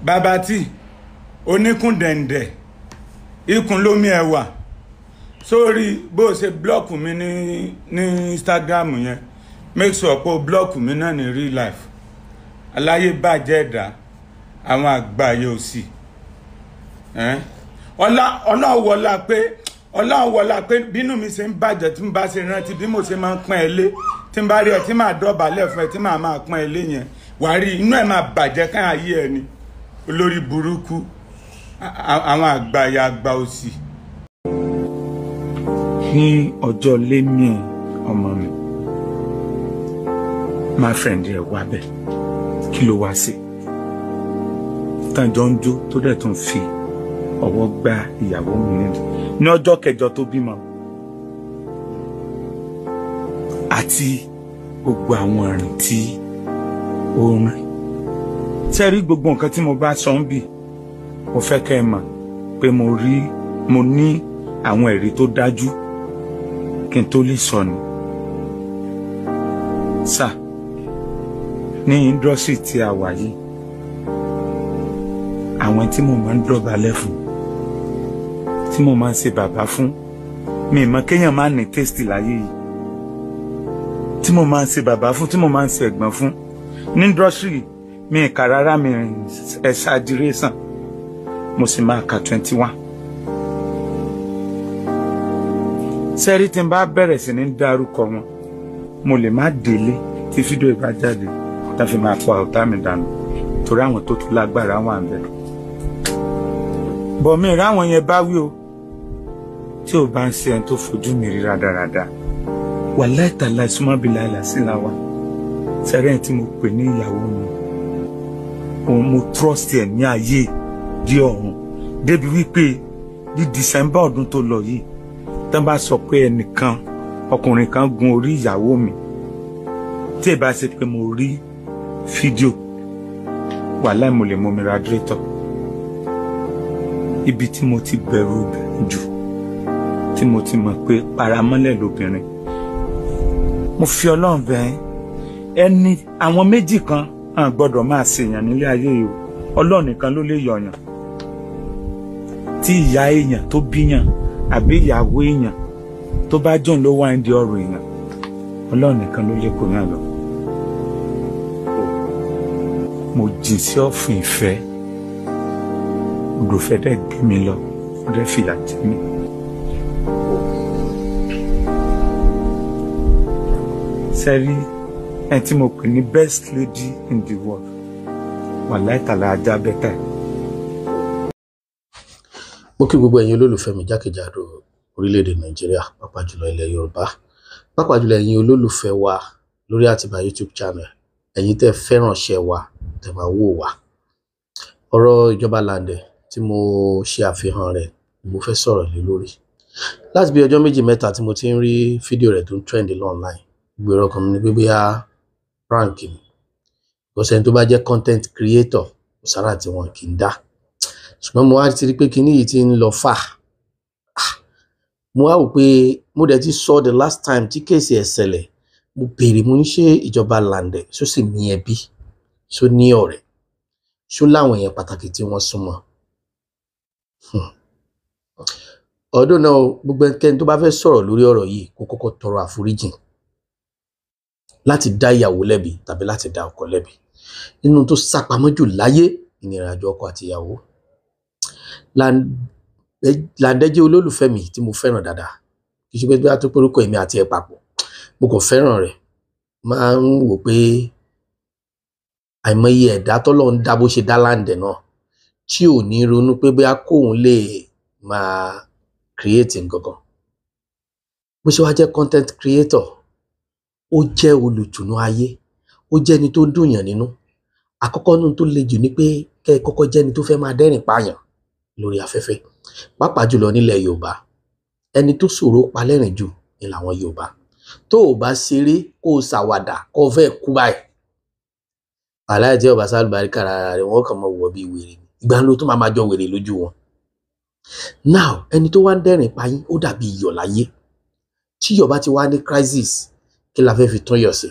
Bàbá tí oníkùn dẹ̀ǹdẹ̀ ikùn lómi ẹ̀wà sórí bó o ṣe blọ́ọ̀kù mi ní Instagram yẹn, make sure pé o blọ́ọ̀kù mi náà ní real life. Aláyé bàjẹ́ ẹ̀dá àwọn àgbáyé òsì. Ọlọ́run wọlá pé bínú mi ṣe ń bàjẹ́ tí n bá ṣe rántí bí mo ṣe máa ń pọ́n ẹ lé, tí n bá rí ẹ tí màá dọ̀bálẹ̀ fún ẹ tí màá máa pọ́n ẹ lé yẹn, wàá rí inú ẹ máa bàjẹ́ ká ayé ẹ ni. Olórí burúkú àwọn àgbáyé àgbà òsì. Ní ọjọ́ lémi ọmọ mi, my friend rẹ̀ wá bẹ̀, kí ló wá sí? Tàjọ ń jó tó dẹ̀ tún fi ọwọ́ gbá ìyàwó mi ní ọjọ́ kẹjọ tó bímọ, àti gbogbo àwọn àrùn tí ó rìn. Ṣé rí gbogbo nǹkan tí mo bá sọ ń bì, mo fẹ́ kẹ́ ẹ mọ̀ pé mo ní àwọn ẹ̀rí tó dájú kí n tó lè sọ ni. Sà, ní indọ́sírì tí a wà yìí, àwọn tí mo máa ń dọ̀bálẹ̀ fún, tí mo máa ń ṣe bàbá fún, mi mọ̀ kéèyàn máa ní tẹ́sítì láyé yìí, tí mo máa ń ṣe bàbá fún, tí mo máa ń ṣe ẹ̀gbọ́n fún ní indọ́sírì, mi kà rárá, mi exaggeration, mo sì máa ka 21. Sẹ́rí tí n bá bẹ̀rẹ̀ sí ní dárúkọ wọn, mo lè má délé tí fídíò ìbá jáde tá fi máa pa ọ̀tá mi dànù, torí àwọn tó tún lágbára wà ń bẹ̀. Bọ̀ mi ráwọn yẹn bá wí o, tí ò bá ń ṣe ẹni tó fojú mi rí rádaràda, wàláì tàláì súnmọ́ bí láìlà sí la wa. Sẹ́rí ẹni tí mo pè ní ìyàwó mi, òun mo trust ẹ̀ ní ayé di ọ̀run, débi wípé ní December ọdún tó lọ yìí, tán bá sọ pé ẹnìkan ọkùnrin kan gun orí ìyàwó mi, tí ì bá ṣe pé mo rí fídíò, wàláì mo lè mú mi radiator. Ibi tí mo ti bẹ̀rù obìnrin jù, tí mo ti mọ̀ pé paramọ́lẹ̀ lobìnrin, mo fi Ọlọ́run bẹ̀ ẹ́, ẹni àwọn méjì kan hàn gbọ́dọ̀ máa ṣèyàn nílé ayé yìí o, Ọlọ́run nìkan ló lè yọ̀yàn. Tí ìyá èèyàn tó bíyàn àbí ìyàwó èèyàn tó bá jọ̀n ló wá ń di ọ̀rọ̀ èèyàn, Ọlọ́run nìkan ló lè kó yàn lọ. Mo jìn sí ọ̀fìn ìfẹ́, odò fẹ́ dẹ̀ gbé mi lọ, ó dẹ̀ fìyà jẹ mí. Sẹ́rí ẹni tí mo pè ní best lady in the world, wàláì tàlà ajá bẹ́tà. Mo kí gbogbo ẹ̀yin olólùfẹ́ mi jákèjádò orílẹ̀-èdè Nàìjíríà, pàápàá jùlọ ilẹ̀ Yorùbá, pàápàá jùlọ ẹ̀yin olólùfẹ́ wa lórí Àtìbà YouTube channel, ẹ̀yin tẹ́ fẹ́ràn iṣẹ́ wa, tẹ́ máa wò wá. Ọ̀rọ̀ ìjọba Làǹdẹ̀ tí mo ṣe àfihàn rẹ̀ ni mo fẹ́ sọ̀rọ̀ lé lórí. Láti bí ọjọ́ méjì mẹ́ta tí mo ti ń rí fídíò rẹ̀ tó ń trend online, gbèrò ọkàn mi ni pé bóyá prank ni. Because ẹni tó bá jẹ́ content creator, kò sára tí wọn kì í dá. Ṣùgbọ́n mo wá ti rí pé kinní yìí ti ń lọ fà. Mo wá wò pé mo dẹ̀ ti sọ the last time tí kéèsì ẹ̀ ṣẹlẹ̀, mo béèrè, mo ní ṣé ìjọba Làǹdẹ̀ ṣó sì ní ẹbí, ṣó ní ọ̀rẹ́, ṣó láwọn èèyàn pàtàkì tí wọ́n súnmọ́. Ọdún náà gbogbo ẹnikẹ́ni tó bá fẹ́ sọ̀rọ̀ lórí ọ̀rọ̀ yìí kó kọ́kọ́ tọrọ àforíjìn láti dá ìyàwó lẹ́bi tàbí láti dá ọkọ lẹ́bi. Nínú tó sápamọ́ jù láyé ìrìnàjò ọkọ àti ìyàwó. Làǹdẹ̀ jẹ́ olólùfẹ́ mi tí mo fẹ́ràn dáadáa. Kì í ṣe pé bí a tó porúkọ èmi àti ẹ̀ papọ̀, mo kàn fẹ́ràn rẹ̀. Máa ń wò pé àìmọye ẹ̀dá tọ́lọ́run dá bó ṣe dá Làǹdẹ̀ náà tí ò ní ronú pé bóyá kóun lè máa create nǹkan kan. Bó ṣe wá jẹ́ content creator, ó jẹ́ olùtùnú ayé, ó jẹ́ ẹni tó ń dùnyàn nínú. Àkọ́kọ́ nínú tó le jù ni pé kẹ́ ẹ kọ́kọ́ jẹ́ ẹni tó fẹ́ máa dẹ́rìn pààyàn lórí afẹ́fẹ́, pàápàá jùlọ nílẹ̀ Yorùbá. Ẹni tó ṣòro palẹ́rìn jù ni làwọn Yorùbá. Tó o bá ṣeré, kó o ṣàwàdà, kó o fẹ́ kú báyìí. Wàláì tí ọba sálùbáríkà rárá rẹ̀, wọ́n kàn máa wọ̀ bí wèrè ni. Ìgbà ló tún máa jọ wèrè lójú wọn. Now, ẹni tó wá ń dẹ́rìn payín, ó dàbí iyọ̀ láyé. Tí iyọ̀ bá ti wá ní crisis, kí la fẹ́ fi tún yọ̀ sí?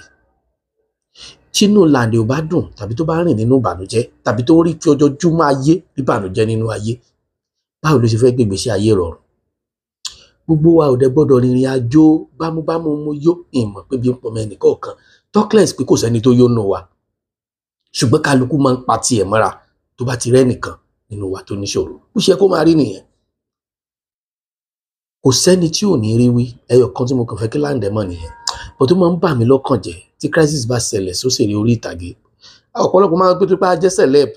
Tínú Làǹdẹ̀ ò bá dùn tàbí tó bá rìn nínú ìbànújẹ́ tàbí tó rí fi ọjọ́júmọ́ ayé rí ìbànújẹ́ nínú ayé, báwo ló ṣe fẹ́ gbègbè sí ayé rọrùn? Gbogbo wa ò dẹ̀ gbọ́dọ̀ rìnrìn àjò bámúbámú mo yó, ìmọ̀ pé bí ń pọmọ ẹnìkọ̀ọ̀kan, talkless pé kò sẹ́ni tó yónú wa, ṣùgbọ́n kálukú máa ń pa tiẹ̀ mọ́ra tó bá ti rẹ́nìkan nínú wa tó níṣòro. Bó ṣe kó máa rí nìyẹn. Kò sẹ́ni tí ò ní rí wí. Ẹyọ kan tí mo kàn fẹ́ kí Làǹdẹ̀ mọ̀ nìyẹn. Bó tó máa ń bà mí lọ́kàn jẹ́ tí crisis bá ṣẹlẹ̀ sóṣèré orí ìtàgé, ọ̀pọ̀lọpọ̀ máa ń pé tó bá jẹ́ celeb,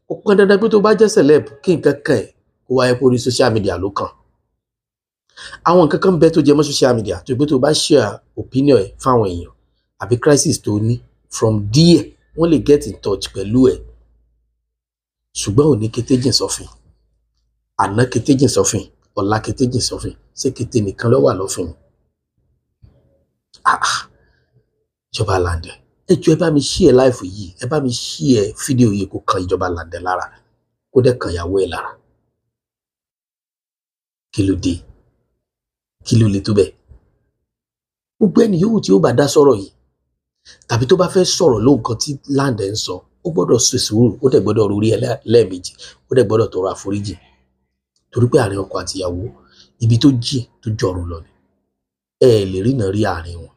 kò pọn dandan pé tó bá jẹ́ celeb kí nǹkan kan ẹ̀ kó wáyé pé orí social media ló kàn. Àwọn nǹkan kan bẹ tó jẹ mọ́ social media tó pé tó bá share opinion ẹ̀ fáwọn èèyàn àbí crisis tó ní, from there wọ́n lè get in touch pẹ̀lú ẹ̀. Ṣùgbọ́n òní kété jìn sọ́fìn, àná kété jìn sọ́fìn, ọ̀la kété jìn sọ́fìn, ṣé kété nìkan ló wà lọ́fìn? Ah ah, ìjọba Làǹdẹ̀, ẹ jọ̀ọ́ ẹ bá mi share live yìí, ẹ bá mi share fídíò yìí kó kan ìjọba Làǹdẹ̀ lára, kó dẹ̀ kan ìyàwó ẹ̀ lára. Kí ló dé? Kí ló le tó bẹ́ẹ̀? Gbogbo ẹni yòówù tí ó bá dá sọ̀rọ̀ yìí tàbí tó bá fẹ́ sọ̀rọ̀ lóhùn kan tí Làǹdẹ̀ ń sọ, ó gbọ́dọ̀ ṣe sùúrù, ó dẹ̀ gbọ́dọ̀ rorí ẹ lẹ́ẹ̀mejì, ó dẹ̀ gbọ́dọ̀ tọrọ àforíjì. Torí pé àárín ọkọ àti ìyàwó, ibi tó jìn tó jọ̀run lọ ni. Ẹ lè rí náà rí àárín wọn.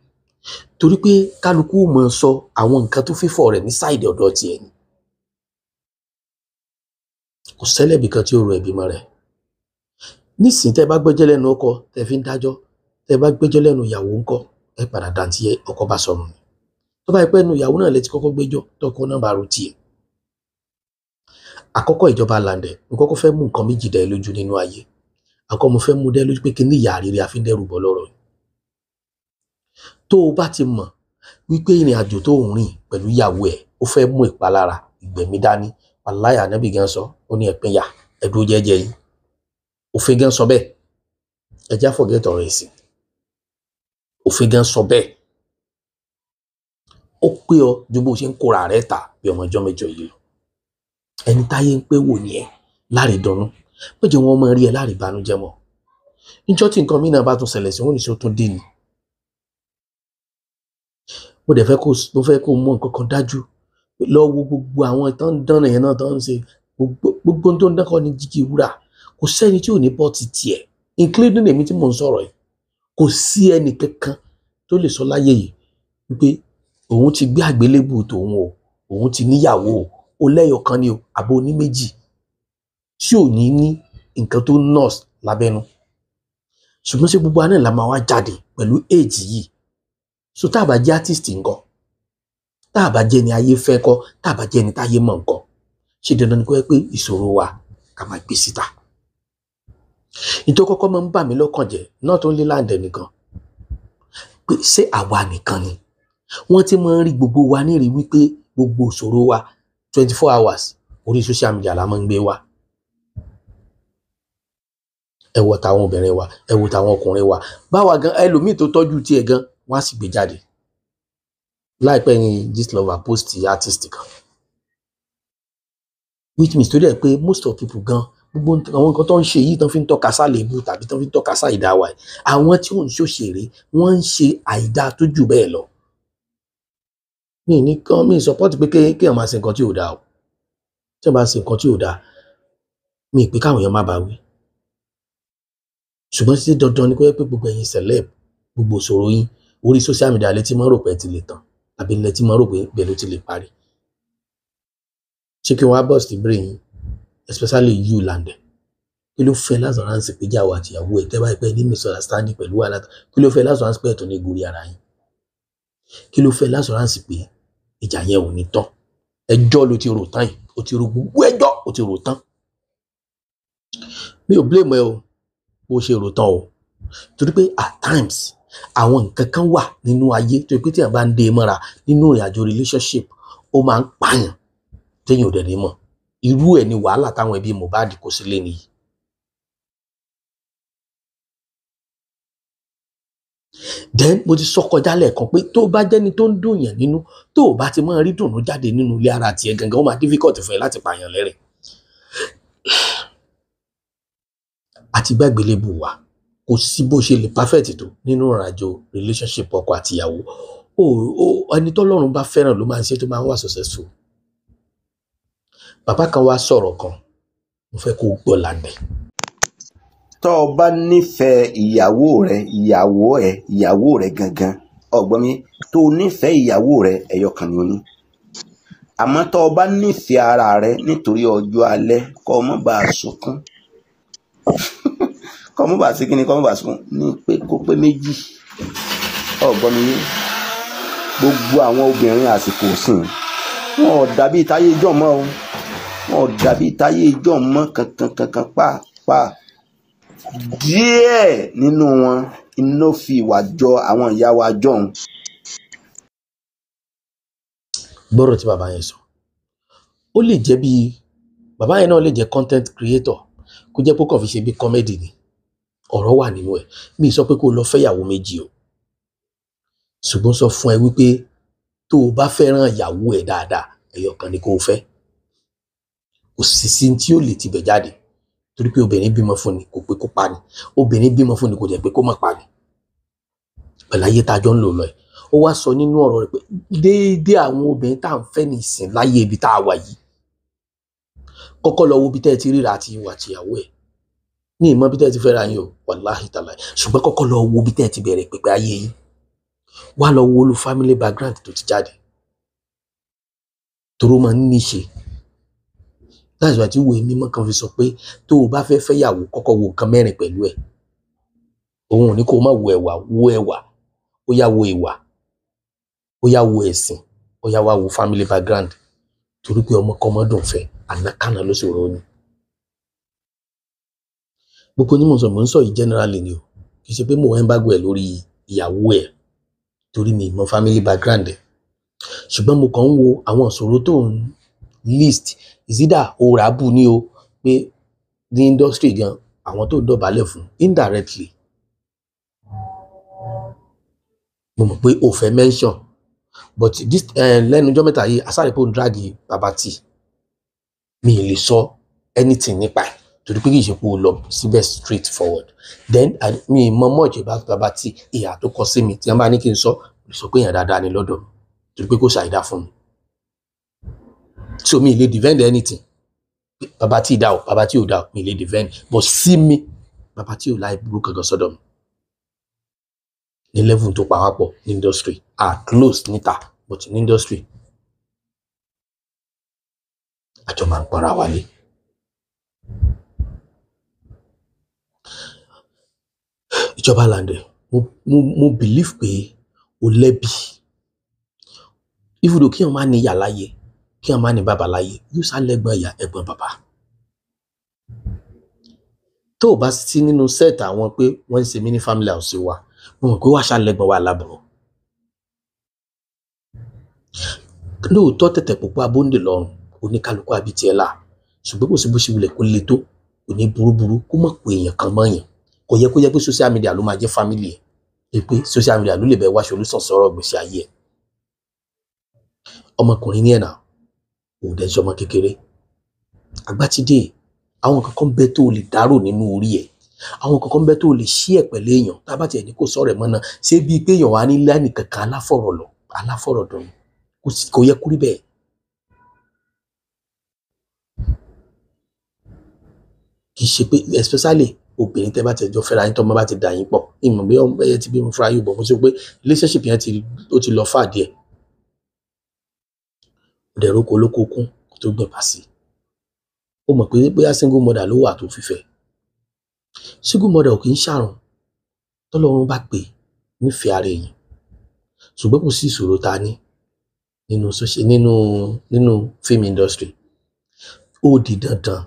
Torí pé kálukú ó máa sọ àwọn nǹkan tó fífọ̀ rẹ̀ ní sáìdì ọ̀dọ̀ tiẹ̀ ni. Kò sẹ́lẹ̀bì kan tí ó ro ẹ̀bí mọ́ rẹ̀. Nísìnyí tẹ́ bá gbẹ́jọ́ lẹ́nu ọkọ, tẹ́ fi ń dájọ́, tẹ́ bá gbẹ́jọ́ lẹ́nu ìyàwó ńkọ́, ẹ padà dantí ọkọ bá sọnù ni. Tó bá yẹ pé ẹnu ìyàwó náà lẹ ti kọ́kọ́ gbẹ́jọ́, tọkọ náà bá ro tiẹ̀. Àkọ́kọ́, ìjọba Làǹdẹ̀, mo kọ́kọ́ fẹ́ mú nǹkan méjì dá ẹ lójú nínú ayé. Àkọ́kọ́, mo fẹ́ mú dá ẹ lójú pé kí ní ìyá rírí àfi ń dẹ́rù bọ́ lọ́rọ̀ yìí. Tó o bá ti mọ̀ wípé ìrìn àjò tó ń rìn pẹ̀lú ìyàwó ẹ̀ ó fẹ́ mú ìpalára ìgbẹ̀mí dání, wàláhì Ànábì gan sọ, ó ní ẹ pínyà, ẹ dúró jẹ́jẹ́ yín. Òfin gan sọ bẹ́ẹ̀. Ẹ já forget ọ̀rọ̀ ẹ̀sìn. Òfin gan sọ bẹ́ẹ̀. Ó pé ọ ju bó ṣe ń kóra rẹ̀ ta bí ọmọ ọjọ́ mẹ́jọ yìí lọ. Ẹni táyé ń pé wò ni ẹ láre dunnú. Má jẹ́ wọ́n máa rí ẹ láre ìbànújẹ́ mọ́. Níjọ́ tí nǹkan mìíràn bá tún ṣẹlẹ̀ sí wọn, ní ṣe ó tún dé ni. Mo dẹ̀ fẹ́ kó, mo fẹ́ kó mọ nǹkan kan dájú. Lọ wo gbogbo àwọn tó ń dán yẹn náà tó ń ṣe gbogbo tó ń dán kọ́ ní jígí wúrà. Kò sẹ́ni tí ò ní bọ́ ti tiẹ̀, including èmi tí mò ń sọ̀rọ̀ yìí. Kò sí ẹnì kankan tó lè sọ láyé yìí wípé òun ti gbé àgbélébù tòun o, òun ti níyàwó o, ó lẹ́yọ̀ kan ni o, àbó oní méjì, tí ò ní ní nǹkan tó nurse lábẹ́nú. Ṣùgbọ́n ṣé gbogbo wa náà la máa wá jáde pẹ̀lú age yìí? So tá a bá jẹ́ artist ńkọ́, tá a bá jẹ́ ni ayé fẹ́ kọ́, tá a bá jẹ́ ni táyé mọ̀ ńkọ́, ṣé dandan ni kó jẹ́ pé ìṣòro wa ká máa gbé síta? Nítorí kọ́kọ́ máa ń bà mí lọ́kàn jẹ́ not only Làǹdẹ̀ nìkan, pé ṣé àwa nìkan ni wọ́n ti máa ń rí gbogbo wa ní rí wípé gbogbo ìṣòro wa 24 hours orí social media la máa ń gbé wa. Ẹ wo tàwọn obìnrin wa, ẹ wo tàwọn ọkùnrin wa, báwa gan ẹlòmíì tó tọ́jú tiẹ̀ gan wọ́n á sì gbé jáde. Láìpẹ́ ni Gistlover post artist kan, which means tó dẹ̀ pé most of people gan gbogbo àwọn nǹkan tó ń ṣe yìí tó fi ń tọ́ka sálébù tàbí tó fi ń tọ́ka sáìdá wa yìí, àwọn tí ò ń ṣòṣèré wọ́n ń ṣe àìdá tó jù bẹ́ẹ̀ lọ. Mi ní kán mi support pé kéèyàn máa ṣe nǹkan tí ò dáa o. Tí wọ́n bá ṣe nǹkan tí ò dáa, mi pé káwọn èèyàn má bá wí. Ṣùgbọ́n ṣé dandan ni kó jẹ́ pé gbogbo ẹ̀yin celeb, gbogbo ìṣòro yín orí social media lẹ ti máa ń rò pé ẹ ti lè tán àbí lẹ ti máa ń rò pé ibẹ̀ ló ti lè parí? Ṣé kí wọ́n á burst brain yín, especially you Làǹdẹ̀? Kí ló fẹ́ l'assurance pé ìyàwó àti ìyàwó ẹ̀ tẹ́ bá pẹ́ ní misunderstanding pẹ̀lú wàhálà, kí ló fẹ́ l'assurance pé ẹ̀ tó ní gorí ara yín? Kí ló fẹ́ l'assurance pé ìjà yẹn ò ní tán? Ẹjọ́ ló ti rò tán yìí, ó ti rò gbogbo ẹjọ́, ó ti rò tán. Mi ò blame ẹ o, bó ṣe rò tán o. Torí pé at times àwọn nǹkan kan wà nínú ayé tó pé tí èèyàn bá ń dé mọ́ra nínú ìrìn àjò relationship, ó máa ń pààyàn téèyàn ò dẹ̀ ní mọ̀. Irú ẹ̀ ni wàhálà táwọn ẹbí Mohbad kó sílé nìyí. Then mo ti sọ kọjá lẹ́ẹ̀kan pé tó bá jẹ́ni tó ń dùn yàn nínú, tó o bá ti máa rí dùnú jáde nínú ilé ara tiẹ̀ gangan, ó máa difficult fún ẹ láti pààyàn lẹ́rìn. Àti gbàgbélébù wa, kò sí bó ṣe lè perfect tó nínú ìrìnàjò relationship ọkọ àti ìyàwó, O ẹni tọ́lọ́run bá fẹ́ràn ló máa ń ṣe tó máa ń wà successful. Bàbá kan wá sọ̀rọ̀ kan, mo fẹ́ kó o gbọ́ lálẹ́. Tọ́ ọ bá nífẹ̀ẹ́ ìyàwó rẹ, ìyàwó ẹ, ìyàwó rẹ gangan, ọ̀gbọ́n mi, tó o nífẹ̀ẹ́ ìyàwó rẹ, ẹyọ kan ni o ní. Àmọ́ tọ́ ọ bá nífẹ̀ẹ́ ara rẹ nítorí ọjọ́ alẹ́, kọ́ ọ má bàa sunkún. Kọ́ ọ má bàa sí kíni, kọ́ ọ má bàa sunkún ní pé kó pé méjì. Ọ̀gbọ́n mi, gbogbo àwọn obìnrin àsìkò sìn, wọn ò dàbí táyé ijọ́ mọ́ o. Wọn ò dàbí táyé ijọ́ mọ́ kankan kankan pàápàá. Díẹ̀ nínú wọn iná fi ìwà jọ àwọn ìyá wa jọ̀hún. Gbọ́rọ̀ tí bàbá yẹn sọ, ó lè jẹ́ bí bàbá yẹn náà lè jẹ́ content creator, kó jẹ́ pé kò fi ṣe bí comedy ni, ọ̀rọ̀ wà nínú ẹ̀. Mi sọ pé kó lọ fẹ́yàwó méjì o, ṣùgbọ́n sọ fún ẹ wípé tó o bá fẹ́ràn ìyàwó ẹ dáadáa, ẹyọ kan ni kó o fẹ́. Kò sì sí tí ó lè tibẹ̀ jáde, torí pé obìnrin bímọ fún ni kò pé kó pa ni, obìnrin bímọ fún ni kò jẹ́ pé kó má pa ni. Pẹ̀lú ayé tá a jọ ń lò lọ ẹ̀, ó wá sọ nínú ọ̀rọ̀ rẹ̀ pé déédéé àwọn obìnrin tá à ń fẹ́ nìsín láyé ibi tá a wà yìí, kọ́kọ́ lọ wo ibi tẹ́ ẹ ti ríra àti ìwà àtìyàwó ẹ̀. Ní ìmọ̀ bí tẹ́ ẹ ti fẹ́ra yín o, wàláhì tàláhì, ṣùgbọ́n kọ́kọ́ lọ wo ibi tẹ́ ẹ ti bẹ̀rẹ̀ pẹ̀pẹ̀ ayé yín, wá lọ wo olú family background tó ti jáde, toró máa ń níṣe. Láti ìgbà tí ìwé mímọ́ kan fi sọ pé tó o bá fẹ́ fẹ́yàwó, kọ́kọ́ wo nǹkan mẹ́rin pẹ̀lú ẹ̀. Òun ò ní kó o má wo ẹwà, wo ẹwà, ó yá wo ìwà, ó yá wo ẹ̀sìn, ó yá wá wo family background, torí pé ọmọ kọ́mọ dùn fẹ́, ànákànà ló ṣòro ni. Gbogbo ní mò ń sọ, mò ń sọ yìí generally ni o, kì í ṣe pé mò ń embargo ẹ̀ lórí ìyàwó ẹ̀, torí mi mọ family background ẹ̀. Ṣùgbọ́n mo kàn ń wo àwọn ìṣòro tó ń list, ìsídà òòrà bù ní o, pé ní industry gan àwọn tó ń dọ̀bálẹ̀ fún indirectly. Mo mọ̀ pé o fẹ́ mention, but this lẹ́nu ọjọ́ mẹ́ta yìí asáré pé ó ń drag Baba T, mi ì lè sọ anything nípa ẹ̀ torí pé kì í ṣe pé o lọ síbẹ̀ straight forward. Then mi ì mọ much about Baba T, ìhà tó kọ sí mi tí wọ́n bá ní kí n sọ, mo lè sọ pé èèyàn dáadáa ni lọ́dọ̀ mi torí pé kò ṣàìdá fún mi. So mi ì lè defend anything. Baba T dá o, Baba T ò dá o, mi ì lè defend, but sí mi Baba T ò láì burú kankan sọ́dọ̀ mi ní level tó pawápọ̀ ní industry, are close níta, but ní industry àjọ máa ń pọnra wálé. Ìjọba Lande, mo believe pé o lẹ́bi. Even though kí wọ́n má ní ìyá láyé, kí wọ́n má ní bàbá láyé, yóò sá lẹ́gbọ̀n ìyá ẹ̀gbọ́n bàbá. Tó o bá sí nínú set àwọn pé wọ́n ń ṣe mí ní family house wa, mo mọ̀ pé wàá ṣá lẹ́gbọ̀n wa lábọ̀. Lóòótọ́ tẹ̀tẹ̀ púpọ̀ abóńdè lọ́rùn, oníkálukú àbí tiẹ̀ là, ṣùgbọ́n kò sí bó ṣe wulẹ̀ kó le tó, kò ní burúburú kó mọ̀ pé èèyàn kan mọ̀ yàn. Kò yẹ kó jẹ́ pé social media ló máa jẹ́ family ẹ̀, pé social media ló lè bẹ wá solution sọ̀rọ̀ gbèsè ayé ẹ̀. Ọmọkùnrin ní ẹ̀nà, òun dẹ̀ ṣọmọ kékeré. Àgbà ti dé, àwọn kankan bẹ tó lè dárò nínú orí ẹ̀, àwọn kankan bẹ tó lè ṣí ẹ̀ pẹ̀lú èèyàn, tá a bá tiẹ̀ ní kó sọ̀rọ̀ ẹ̀ mọ́ náà, ṣé bíi pé èèyàn wà ní lẹ́nì kankan aláfọ̀rọ̀ lọ, aláfọ̀rọ̀ dùn, kò yẹ kó rí bẹ́ẹ̀. Kì í ṣe pé especially obìnrin tẹ́ bá ti jọ fẹ́ra yín, tọ́mọ bá ti dà yín pọ̀, ìmọ̀ bí ọmọ ẹ ti bí mo fúnra yín bọ̀, mo ṣe pé relationship yẹn ó ti lọ fà díẹ̀. Ó dẹ̀ róko olóko kún kó tó gbìn pàṣẹ. Ó mọ̀ pé bóyá single mother ló wà tó fífẹ́. Single mother ò kì í ṣàrùn tọ́lọ́run bá pè nífẹ̀ẹ́ ara èèyàn. Ṣùgbọ́n kò sí ìṣòro ta ní nínú social, nínú film industry. Ó di dandan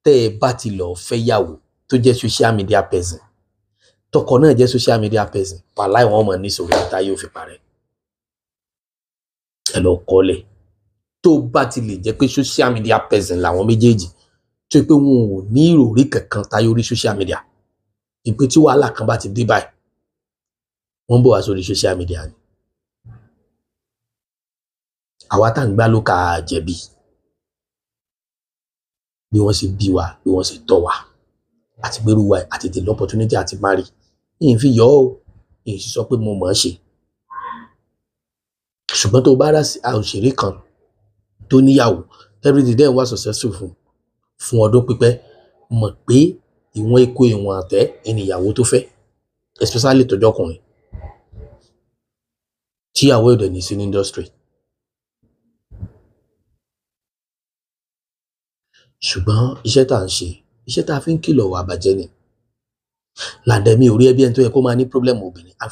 tẹ́ ẹ bá ti lọ fẹ́ yàwó tó jẹ́ social media person, tọkọ náà jẹ́ social media person, wàláì wọ́n mọ̀ ní ìṣòro tá yóò fi parẹ́. Ẹ lọ kọ́lẹ̀. Tó bá ti lè jẹ́ pé social media person làwọn méjèèjì, tó pé wọn ò ní ìròrí kankan tayọ orí social media, ìpè tí wàhálà kan bá ti dé báyìí, wọ́n ń bọ̀ wá sórí social media ni. Àwa tá à ń gbá ló ka jẹ̀bi bí wọ́n ṣe bí wa, bí wọ́n ṣe tọ́ wa, àti gbérú wa àti tèlé opportunity àti marry. Ìyìn fi yọ ọ́, ìyìn sì sọ pé mo mọ̀ ọ́n ṣe. Ṣùgbọ́n tó o bá rà sí òṣèré kan tó níyàwó, everything then wá successful fún ọdún pípẹ́, mọ̀ pé ìwọ̀n epo ìwọ̀n àtẹ́ ìníyàwó tó fẹ́, especially tọjọ́kùnrin tíyàwó ẹ̀ dẹ̀ ní sí ní industry. Ṣùgbọ́n iṣẹ́ tá à ń ṣe, iṣẹ́ tá a fi ń kìlọ̀ wà bàjẹ́ ni. Làǹdẹ̀mí ò rí ẹbí ẹni tó yẹ kó máa ní problem obìnrin. I'm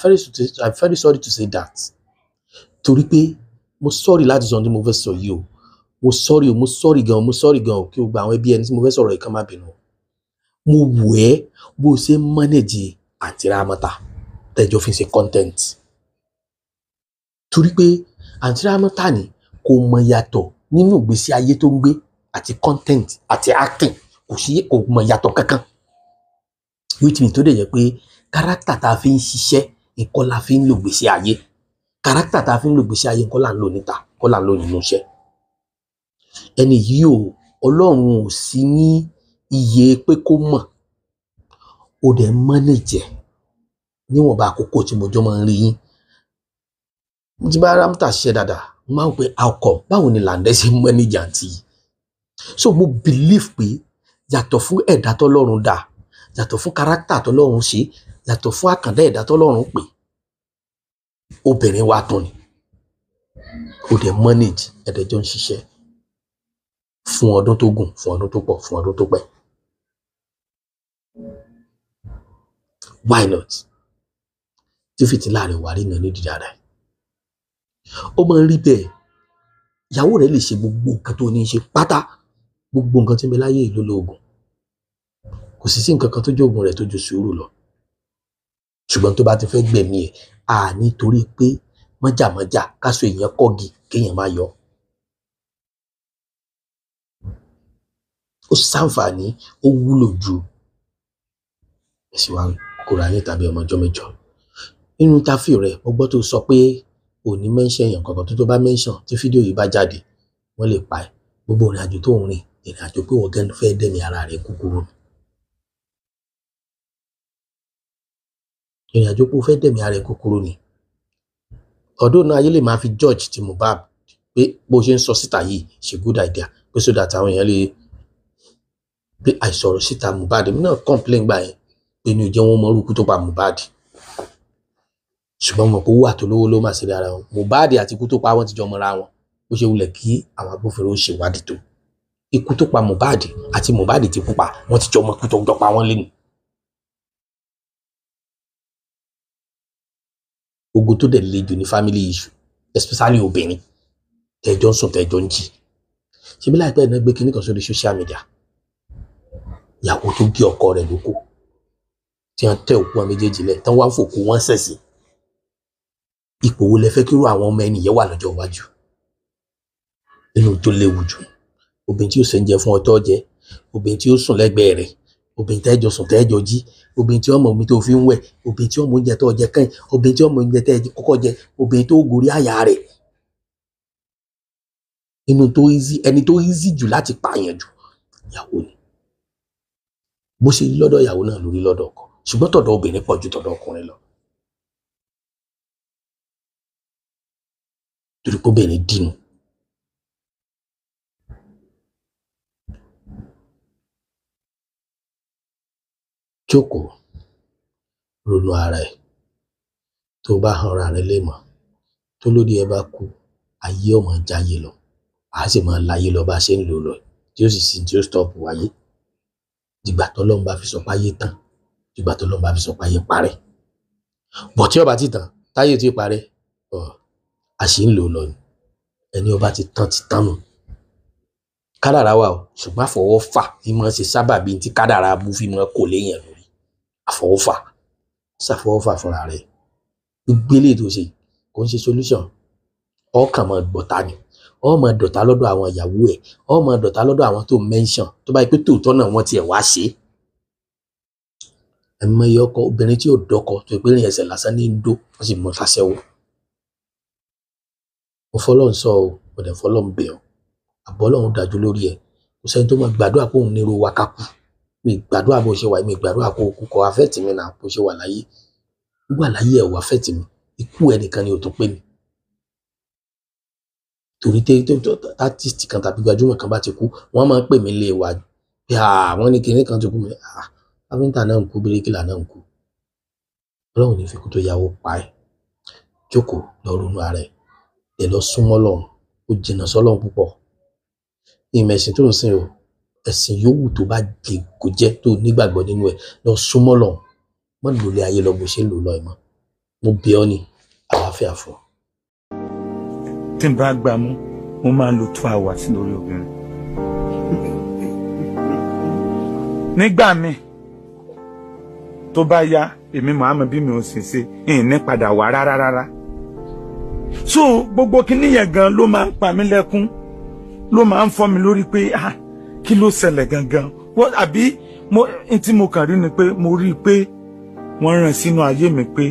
very sorry to say that, torí pé mo sorry láti sọ ohun tí mo fẹ́ sọ yìí o. Mo sorry o, mo sorry gan, mo sorry gan o, kí o gba àwọn ẹbí ẹni tí mo fẹ́ sọ̀rọ̀ yìí kán má bínú. Mo wù ẹ́ bó o ṣe ń manage àǹtí Rámọ́tà tẹ́jọ́ fi ń ṣe content, torí pé àǹtí Rámọ́tà ni kò mọ yàtọ̀ nínú ìgbésí ayé tó ń gbé àti content àti acting, kò sí, kò mọ yàtọ̀ kankan. Which means tó dẹ̀ jẹ́ pé character tá a fi ń ṣiṣẹ́ nǹkan la fi ń lò gbèsè ayé, character tá a fi ń lò gbèsè ayé nǹkan là ń lò níta, nǹkan là ń lò nínú iṣẹ́. Ẹni yìí o, Ọlọ́run ò sí ní iye pé kó mọ̀, ó dẹ̀ ń manage ẹ̀ níwọ̀nba àkókò tí mo jọ máa ń rí yín. Mo ti bá Rámọ́tà ṣiṣẹ́ dáadáa, mo máa ń pe how come, báwo ni Làǹdẹ̀ ṣe ń manage àǹtí yìí? So mo believe pé yàtọ̀ fún ẹ̀dá tọ́lọ́run dá, yàtọ̀ fún kárátà tọ́lọ́run ṣe, yàtọ̀ fún àkàndá ẹ̀dá tọ́lọ́run pè, obìnrin wa tán ni. Ó dẹ̀ manage, ẹ̀dẹ̀ jọ ń ṣiṣẹ́ fún ọdún tó gùn, fún ọdún tó pọ̀, fún ọdún tó pẹ́. Why not? Tí fìtílà rẹ̀ wà rí iná ní dídá rẹ̀. Ó máa ń rí bẹ́ẹ̀. Ìyàwó rẹ̀ lè ṣe gbogbo nǹkan tó ní í ṣe pátá, gbogbo nǹkan tí ń bẹ láyé yìí ló lóògùn. Kò sì sí nǹkan kan tó jẹ́ òògùn rẹ̀ tó ju sùúrù lọ. Ṣùgbọ́n tó bá ti fẹ́ gbẹ̀mí ẹ̀, à nítorí pé mọ́jàmọ́jà káṣọ èèyàn kọ́gi kéèyàn má yọ. Ó ṣàǹfààní, ó wúlò ju ẹ̀sìn wa kóra yín tàbí ọmọ ọjọ́ mẹ́jọ. Nínú interview rẹ̀, mo gbọ́ tó sọ pé ò ní mention èèyàn kankan, tó bá mention tí fídíò yìí bá jáde, wọ́n lè pa ẹ́. Gbogbo ìrìn àjò tó ń rìn, ìrìn àjò pé wọ́n gan fẹ́ dẹ̀mí ara rẹ̀ kúkúrú. Ìrìn àjò pé ó fẹ́ dẹ̀mí ara rẹ̀ kúkúrú ni. Ọdún náà ayé lè máa fi judge ti Mohbad pé bó ṣe ń sọ síta yìí ṣe good idea, pé so that àwọn èèyàn lè pé àìsọ̀rọ̀ síta Mohbad. Èmi náà complain gbà yẹn pé ní ò jẹ́ wọ́n mọ irú ikú tó pa Mohbad. Ṣùgbọ́n mo mọ̀ pé owó àtolówó ló máa ṣe dára wọn. Mohbad àti ikú tó pa wọ́n ti jọ mọ́ra wọn. Bó ṣe wulẹ̀ kí àwọn agbófinró ṣèwádìí tó. Ikú tó pa Mohbad àti Mohbad ti kú pa, wọ́n ti jọ mọ ikú tó jọ pa wọ́n lẹ́nu. Ogun tó dẹ̀ le jù ní family issue, especially obìnrin, tẹ́jọ́ ń sùn tẹ́jọ́ ń jí. Ṣebí láìpẹ́ náà gbé kinní kan sórí social media. Ìyàwó tó gé ọkọ rẹ̀ lóko, tí wọ́n tẹ òkú wọn méjèèjì lẹ̀, tán wá ń fòkú wọn ṣẹ̀sín. Ipò wo lẹ fẹ́ kírú àwọn ọmọ ẹni yẹn wà lọ́jọ́ iwájú? Nínú tó léwu jù, obìnrin tí ó ṣe ń jẹ fún ọtọ́ jẹ, obìnrin tí ó sùn lẹ́gbẹ̀ẹ́ rẹ̀, obìnrin tẹ́jọ sùn tẹ́jọ jí, obìnrin tí ó mọ omi tó fi ń wẹ̀, obìnrin tí ó mọ oúnjẹ tó jẹ kẹ́yìn, obìnrin tí ó mọ oúnjẹ tẹ́ kọ́kọ́ jẹ, obìnrin tó gorí àyà rẹ̀. Inú tó easy, ẹni tó easy jù láti pààyàn jù, ìyàwó ni. Bó ṣe rí lọ́dọ̀ ìyàwó náà lórí lọ́dọ̀ ọkọ, ṣùgbọ́n tọ̀dọ̀ obìnrin pọ̀ ju tọ̀dọ̀ ọkùnrin lọ. Torí pé obìnrin dìnnú. Jókòó, ronú ara ẹ. Tó bá han ara rẹ léèmọ̀, tó lórí ẹ bá kú, ayé ó máa jayé lọ, a sì máa láyé lọ bá ṣe ń lò lọ, tí ó sì sí tí ó stop wáyé. Dìgbà tọ́lọ́run bá fi sọ páyé tán, dìgbà tọ́lọ́run bá fi sọ páyé parẹ́. Bọ̀ tí ó bá ti tán, táyé ti parẹ́, a sì ń lò lọ ni. Ẹni ó bá ti tán ti tán nù. Kádàrá wà o, ṣùgbọ́n àfọwọ́fà ni máa ń ṣe sábàbí tí kádàrá abú fi máa kò léèyàn lórí. Àfọwọ́fà, ṣàfọwọ́fà fúnra rẹ̀. Gbogbo eléyìí tó ṣe kò ń ṣe solution. Ọkàn máa gbọ̀tá ni. Ó máa dọ̀tá lọ́dọ̀ àwọn ìyàwó ẹ̀, ó máa dọ̀tá lọ́dọ̀ àwọn tó mention. Tó bá yẹ pé tòótọ́ náà wọ́n tiẹ̀ wá ṣe. Ẹ mọ iye ọkọ obìnrin tí ò dọ́kọ tó pé rìn ẹsẹ̀ lásán ní ń dó, wọ́n sì mọ ṣaṣẹ́wó. Mo fọlọ́run sọ o, mo dẹ̀ fọlọ́run bẹ̀ ọ́. Àbọ̀ Ọlọ́run dájú lórí ẹ̀. Kò sẹ́ni tó máa gbàdúrà pé òun nírú wa ká kú. Mi gbàdúrà bó ṣe wà, mi gbàdúrà kó kú, kó affect mi náà bó ṣe wà láyé. Wíwà láyé ẹ̀ ò affect mi. Ikú ẹnìkan ni ò tó pé mi. Torí artist kan tàbí gbajúmọ̀ kan bá ti kú, wọ́n máa ń pè mí lé wa pé àwọn ní kinní kan ti kú. Mi káfíńtà náà ń kú, bíríkìlà náà ń kú. Ọlọ́run ní fi kú tó yàwó pa ẹ́. Jókòó lọ ronú ara ẹ̀, ẹ lọ súnmọ́ Ọlọ́run, ó jìnnà sọ́lọ́run púpọ̀. Ìmọ̀ ẹ̀sìn tó ń sìn o, ẹ̀sìn yòówù tó bá lè kó jẹ́ tó nígbàgbọ́ nínú ẹ̀, lọ súnmọ́ Ọlọ́run. Má lò lé ayé lọ bó ṣe ń lò lọ ẹ̀ mọ́. Mo bẹ̀ ọ́ ní àlàáfíà fún ọ. Tí n bá gbà mú, mo máa ń lo 2 hours lórí obìnrin. Nígbà míì tó bá yá, èmi màá bí mi ò sì ṣe ìyìn ní padà wá rárá rárá. So gbogbo kinní yẹn gan ló máa ń pa mí lẹ́kún, ló máa ń fọ́ mi lórí pé ah, kí ló ṣẹlẹ̀ gangan? Àbí mo tí mo kàn rí ni pé mo rí i pé wọ́n rán sínú ayé mi pé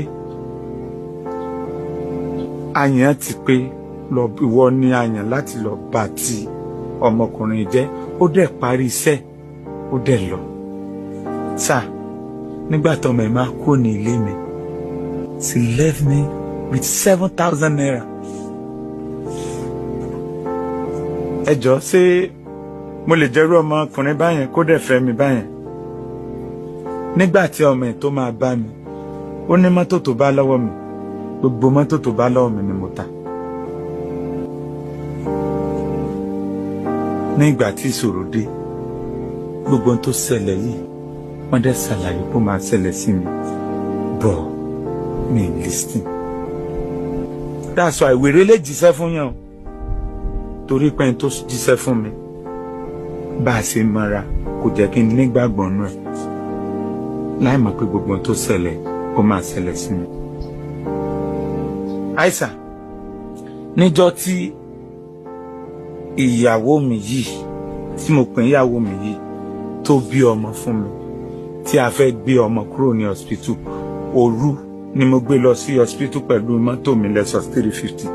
àyàn ti pé lọ, ìwọ ni àyàn láti lọ bá ti ọmọkùnrin jẹ́. Ó dẹ̀ parí iṣẹ́, ó dẹ̀ lọ. Sá nígbà tọmọ ẹ̀ máa kúrò ní ilé mi, she left me with 7,000 naira. Ẹ jọ, ṣé mo lè jẹ́rú ọmọkùnrin báyẹn kó dẹ̀ fẹ́ mi báyẹn? Nígbà tí ọmọ ẹ̀ tó máa bá mi, ó ní mọ́tò tó bá lọ́wọ́ mi, gbogbo mọ́tò tó bá lọ́wọ́ mi ni mo ta. Nígbà tí ìṣòro dé, gbogbo ohun tó ṣẹlẹ̀ yìí, wọ́n dẹ̀ ṣàlàyé kó máa ṣẹlẹ̀ sí mi, bọ̀ mi listen. That's why wèrè lè jíṣẹ́ fún yàn o, torí pé ẹni tó jíṣẹ́ fún mi, bá a ṣe mọ́ra, kò jẹ́ kí n nígbàgbọ́ nú ẹ̀, láì mọ̀ pé gbogbo ohun tó ṣẹlẹ̀ ó máa ṣẹlẹ̀ sí mi. Àìsà, níjọ́ tí ìyàwó mi yìí, tí mo pè ìyàwó mi yìí, tó bí ọmọ fún mi, tí a fẹ́ gbé ọmọ kúrò ní hospital, òru ni mo gbé lọ sí hospital pẹ̀lú mọ́tò mi Lexus 350.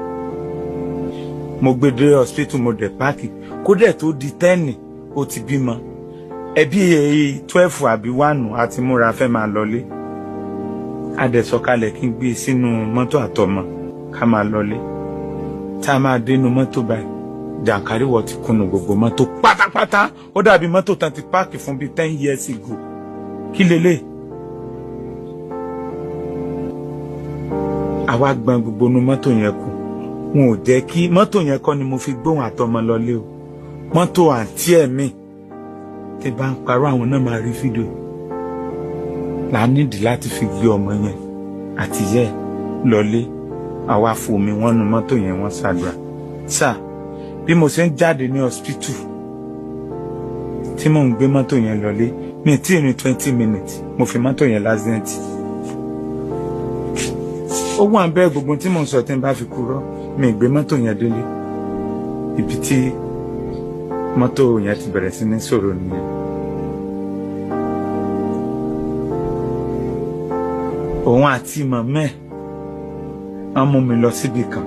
Mo gbé dé hospital, mo dẹ̀ park. Kó dẹ̀ tó di 10, ó ti bímọ. Ẹbí èyí 12 àbí 1 àti múra fẹ́ máa lọlé. A dẹ̀ sọ̀kalẹ̀ kí n gbé sínú mọ́tò àtọmọ ká máa lọlé. Tá a máa dénú mọ́tò báyìí, jàǹkáríwọ̀ ti kùnú gbogbo mọ́tò pátápátá. Ó dàbí mọ́tò tán ti park fún bíi 10 years ago. Kí lélẹ̀? Àwa gbọn gbogbo nu mọ́tò yẹn kù. Wọn ò jẹ́ kí mọ́tò yẹn kọ́ ni mo fi gbóhùn àtọmọ lọlé o. Mọ́tò àǹtí ẹ̀ mi, tí bá ń parọ́, àwọn náà máa rí fídíò là á nídìí láti fi gbé ọmọ yẹn àti yẹ lọlé. Àwa fomi wọn nu mọ́tò yẹn, wọ́n ṣàdúrà. Sà, bí mo ṣe ń jáde ní hospital tí mò ń gbé mọ́tò yẹn lọlé, mi tí ì rìn 20 minutes, mo fi mọ́tò yẹn l'accident. Ó wà ń bẹ́ẹ̀. Gbogbo tí mò ń sọ, tí n bá fi kúrọ́, mi gbé mọ́tò yẹn délé. Ibi tí mọ́tò yẹn ti bẹ̀rẹ̀ sí ní sọ̀rọ̀ nìyẹn. Òun àti màmá ẹ̀ wọ́n mú mi lọ síbi kan.